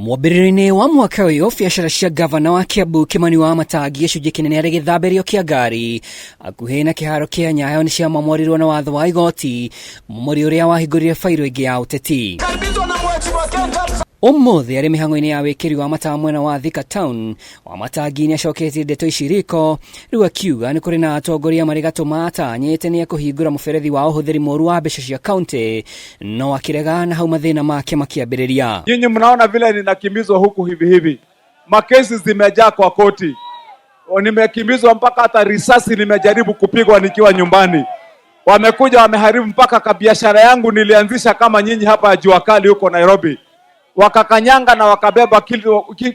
Mwambĩrĩrio-inĩ wa mwaka ũyũ, biacara cia gavana wa Kiambu Kimani wa Matangi gĩcunjĩ kĩnene arĩ gĩthambĩrio kĩa ngari hakuhĩ na kĩharo kĩa Nyayo nĩ ciamomorirwo na watho wa igoti, mũmori ũrĩa wahingũrire bairo ĩngĩ ya ũteti. Ũmũthĩ arĩ mĩhang'o-inĩ ya wĩkĩri wa matawa mwena wa Thika Town, Wamatangi nĩ acoketie ndeto ici riko, rĩu akiuga nĩ kũrĩ na atongoria marĩ gatũ matanyĩte nĩ ekũhingũra mũberethi wa ũhũthĩri mũru wa mbeca cia kaunti, no akĩrega na hau mathĩna make makĩambĩrĩria. Nyinyi mnaona vile ninakimbizwa huku hivi hivi, makesi zimejaa kwa koti, nimekimbizwa mpaka hata risasi nimejaribu kupigwa nikiwa nyumbani. Wamekuja wameharibu mpaka kabiashara yangu nilianzisha kama nyinyi hapa jua kali huko Nairobi, wakakanyanga na wakabeba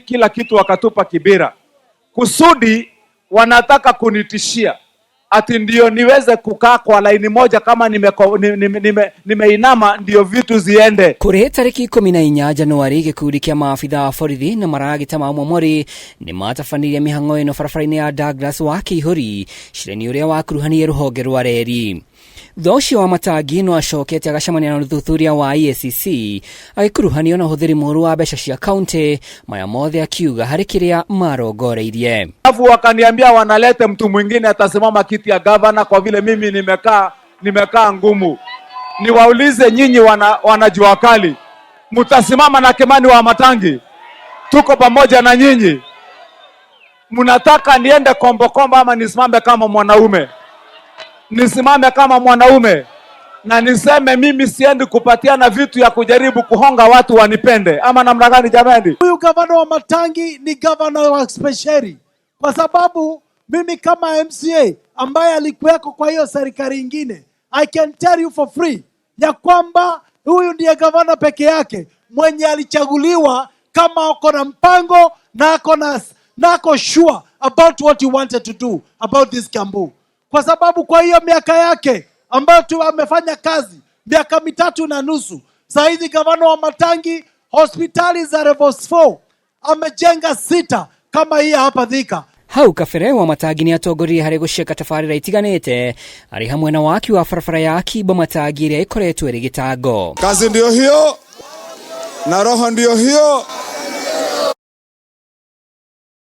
kila kitu wakatupa Kibera, kusudi wanataka kunitishia ati ndio niweze kukaa kwa laini moja kama nimeinama nime, ndio vitu ziende. Kũrĩ tarĩki 14 Januari, gĩkundi kĩa maabitha a borithi na maragita ma momori nĩ matabanirie mĩhang'o ĩno barabara-inĩ ya Douglas wa Kĩihũri, cira-inĩ ũrĩa wakuruhanirie rũhonge rwa reri. Thutha ũcio Wamatangi no acokete agacemania na ũthuthuria wa EACC agĩkuruhanio na ũhũthĩri mũru wa mbeca cia kaunti, maya mothe akiuga harĩ kĩrĩa marongoreirie. Alafu wakaniambia wanalete mtu mwingine atasimama kiti ya gavana kwa vile mimi nimekaa ngumu. Niwaulize nyinyi wana jua kali, mtasimama na Kimani wa Matangi? Tuko pamoja na nyinyi. Mnataka niende kombokombo ama nisimame kama mwanaume? Nisimame kama mwanaume na niseme mimi siendi kupatiana vitu ya kujaribu kuhonga watu wanipende, ama namna gani jamani? Huyu gavana wa Matangi ni gavana wa spesheli, kwa sababu mimi kama MCA ambaye alikuweko kwa hiyo serikali ingine, I can tell you for free ya kwamba huyu ndiye gavana peke yake mwenye alichaguliwa kama ako na mpango na ako na na ako sure about what he wanted to do about this Kiambu, kwa sababu kwa hiyo miaka yake ambayo tu amefanya kazi miaka 3.5, saa hizi gavana wa Matangi hospitali za level 4 amejenga 6 kama hii hapa Thika. Hau kabere Wamatangi nĩ atongoririe harĩ gũceka tabarĩra itiganĩte arĩ hamwe na waki wa barabara ya Kimbo Matangi ĩrĩa ĩkoretwo ĩrĩ gĩtango. Kazi ndio hiyo na roho ndio hiyo.